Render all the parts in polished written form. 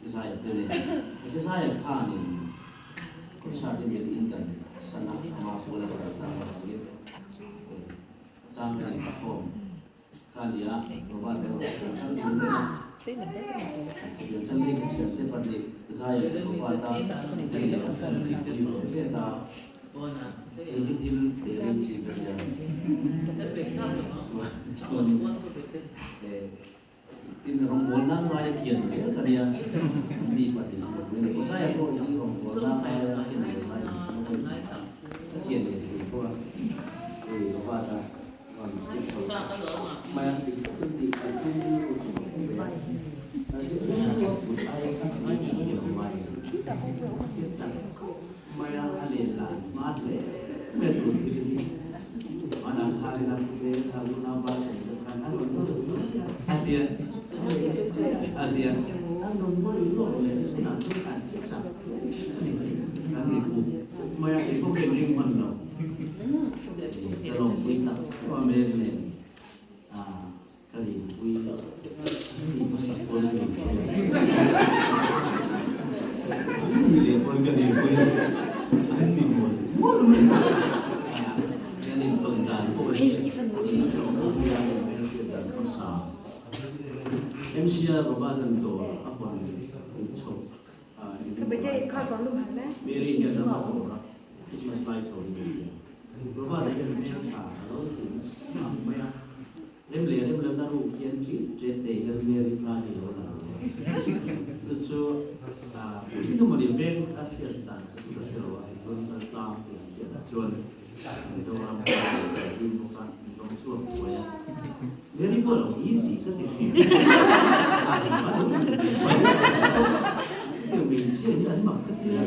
Zaia te nen. Mahse Zaia khanin concert hi min indan san a, ama pawl a kal ta avangin a chang kan inkhawm kha a ni a, Robert erawh kan kal dun reng a. Chutiang chuan hei ka thiante pahnih Zaia leh Robert-a kan tihpui ve ve ta. Hei hi thil teh chi ka nia. Chuan Tin, rawngbâwl nan ngaia kian zel ka nia, an mi pahnih ka pui lo. Zaia pawh hi rawngbâwl nan ngaia kian zel lai ni kha mawi a kian leh thei pawh a, hei Robert-a rawn che chho mai a, dik tak chuan tih kan tum rilru chu ka pu ve a, mahse rilru a put ai a tih tih hi a awm ai a che chak khawp mai a, a len lan hma hle mai tur thil hi hmanah khan ila pute a unaupa sawi te khan a rawn nawi lawk a tia a tia a rawn nawi lawk leh chhunah chuan an che chak hle a ni kan ri khup khup mai a kei pawh ka inring hman lo ka lawmpui tak a hmel nen a Ka rinpui an tih hmasak pawn ka inhria. An nih leh pawn ka rinpui an ni mawl mawl mai. Kan intawn dan pawh hi inhriat awm hian inhmelhriat dan hmasa. MCR Robert an dawr a hawn chho Mary hian a va dawr a, Christmas lai chho in ka hria. Robert-a hian hmeltha a lo ti nasa mai a. Rem leh rem lohna ruk hian chi ṭet te hian Mary tla hi lo lang lo. Chu chu engemaw ni veng a hriat dan kha chu ka hre lo a, chuan Chaltlang tih an hriat ah chuan Mizoram ka zin bawk a, min zawng chhuak thuai a. Mary pawh lo easy ka ti hrim. A lo duh ve mai. Hetiang hmeichhia hi an mak ka ti a.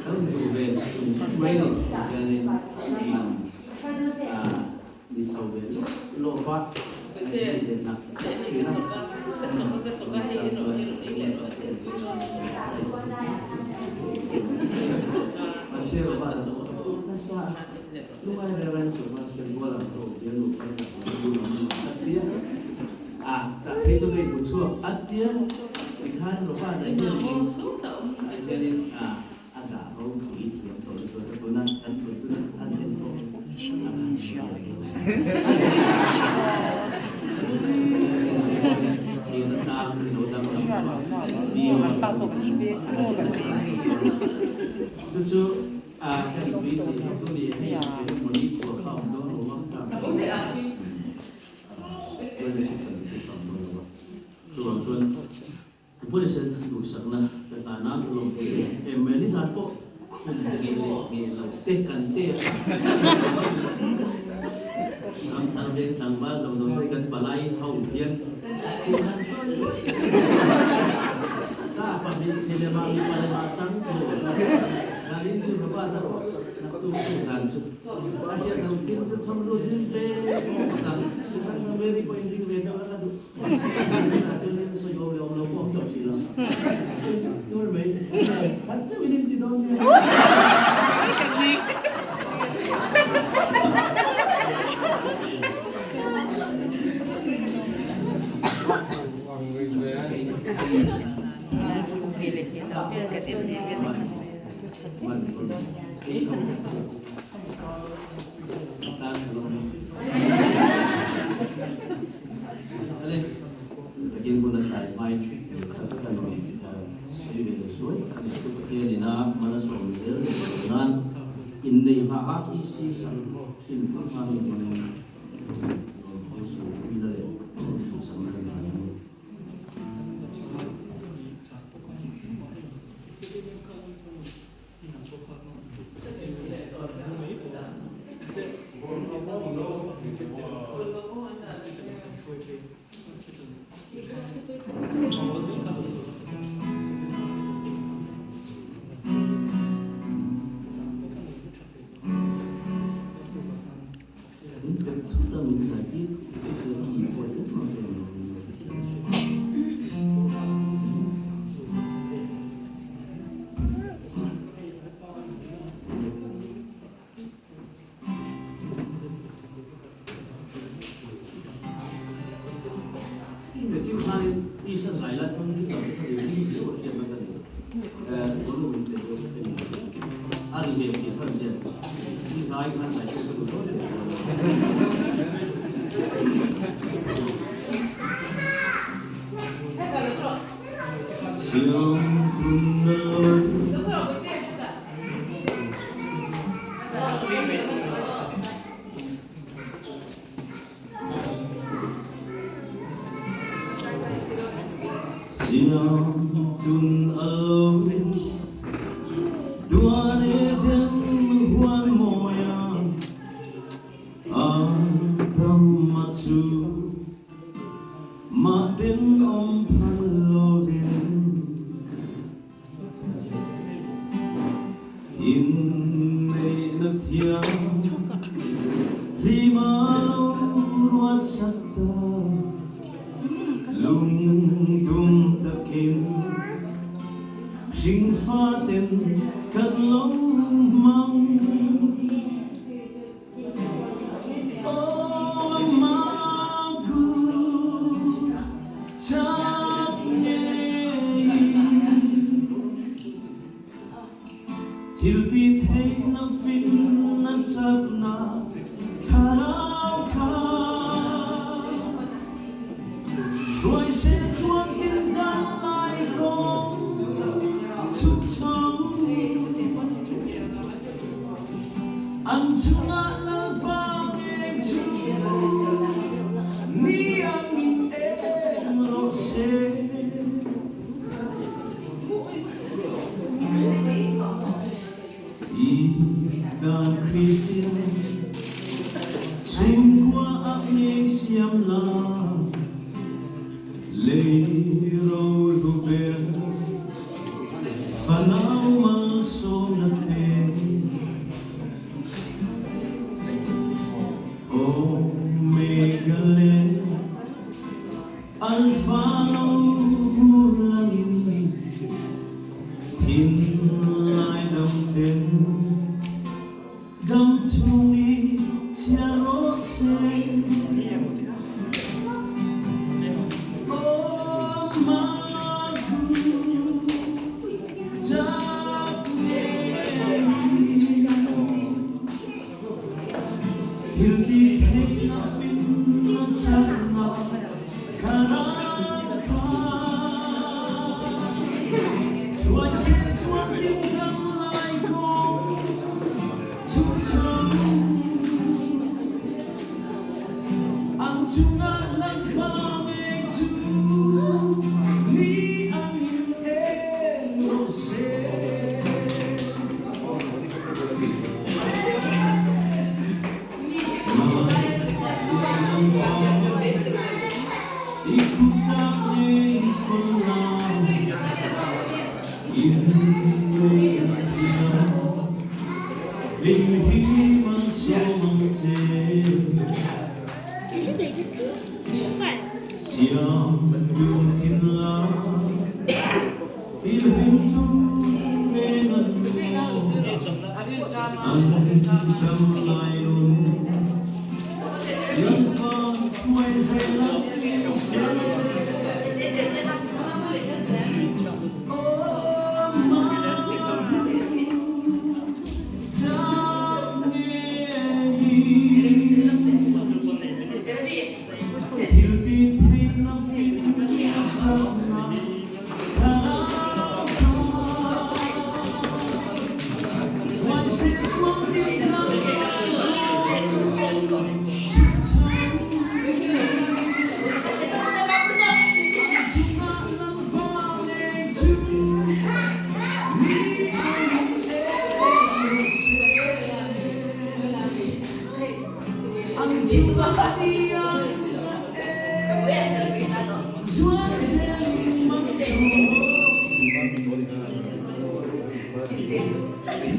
Lo duh ve chung mai ni hianin Ni chho ve lawk lawk a, an zui leh nak thin a. Mahse Robert a ka fuk nasa a, lungai reng reng chu basketball ah ka awm bialnu kha zak lo bul awm a ka tia a, tah phei chu ka inhmu chhuak a tia, tikhan Robert-a hian hianin a. A dah ropui thiam tawh lutuk a, tuna kan thut tuna an en pawh a han hria lo. Thir atang hi lo dang lam tawh a, Chu chu a kan tui tih hi tu ni hei mawni khua kha awm dawn lo a, chuan reception chi kha awm dawn lo a, chuvang chuan Police in duhsakna ka tan a, ka lawmpui em em mai. Nizan pawh khum ngeh leh ngeh lo te kan te a. Ramthar veng tlangval zawng zawng chu kan palai ho hian khum han sawi luai sa pa hmeichhe lema mipa lema chang tur zanin chu Robert a rawh naktuk chu zan chu a hriat lo thil chu chhawm lut hlim ve dang Hrang Mary pawhin ring ve deuh la ka duh. Tunah chuan sawi awm leh awm lo pawh awm tawh si lo. Sawi sak tur mai. Khat deuhin in ti dawn nia. Takin hun a tlai hmain lehkha ka kan rawn sawi ve ta zuai a ni. Chu Pathian ina hman a sawm zel leh tawh nan inneih hma a EC sak thin phawt hma mi hmangin rawn pho chho puina leh duhsakna kan hlan a ni. Chim khanin tisa zai lai pawn guitar te kha ri ring riau a hriat mai ka ni. Volume in pe deuh ka ni. A ri ve fiah khan ziat. I zai khan zai pawh ka duh dawn em. Siam tun na lo. Siam tun a lo tuan Eden huan mawia Adama chu mah ten awm phal lovin Inneihna thiang hlima lo ruat sak ta, lungtum takin hringfaten kan lo hmang. Aw amah kut chak ngei thil ti theihna finna chakna thlarau kha hruai se tluang tin dang lai kawng chhuk chho. An chungah Lalpa nge chu ni angin eng rawh se. I tan Kristian chhungkua ah ngei siam la, lei rohlu ber Fanau malsawmna te Omega le Alpha lo vur langin Thinlai dam ten dam chung i chia rawh se. Aw mah ku chak ngei thil ti theihnak in na chaknak thlarau kha hruai seh tuan ding dam lai kong chukcho Ang cungah lampa ngei cu ni angin eng rawh seh. Ikutak ngei ko lai, in ngei na thiam. Lim hi malsawm ang che. Siam dun thin la, tilhimtu ngen an An dam lai nun, Lalpa hruai zel ang che. Aw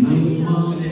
Nangmah le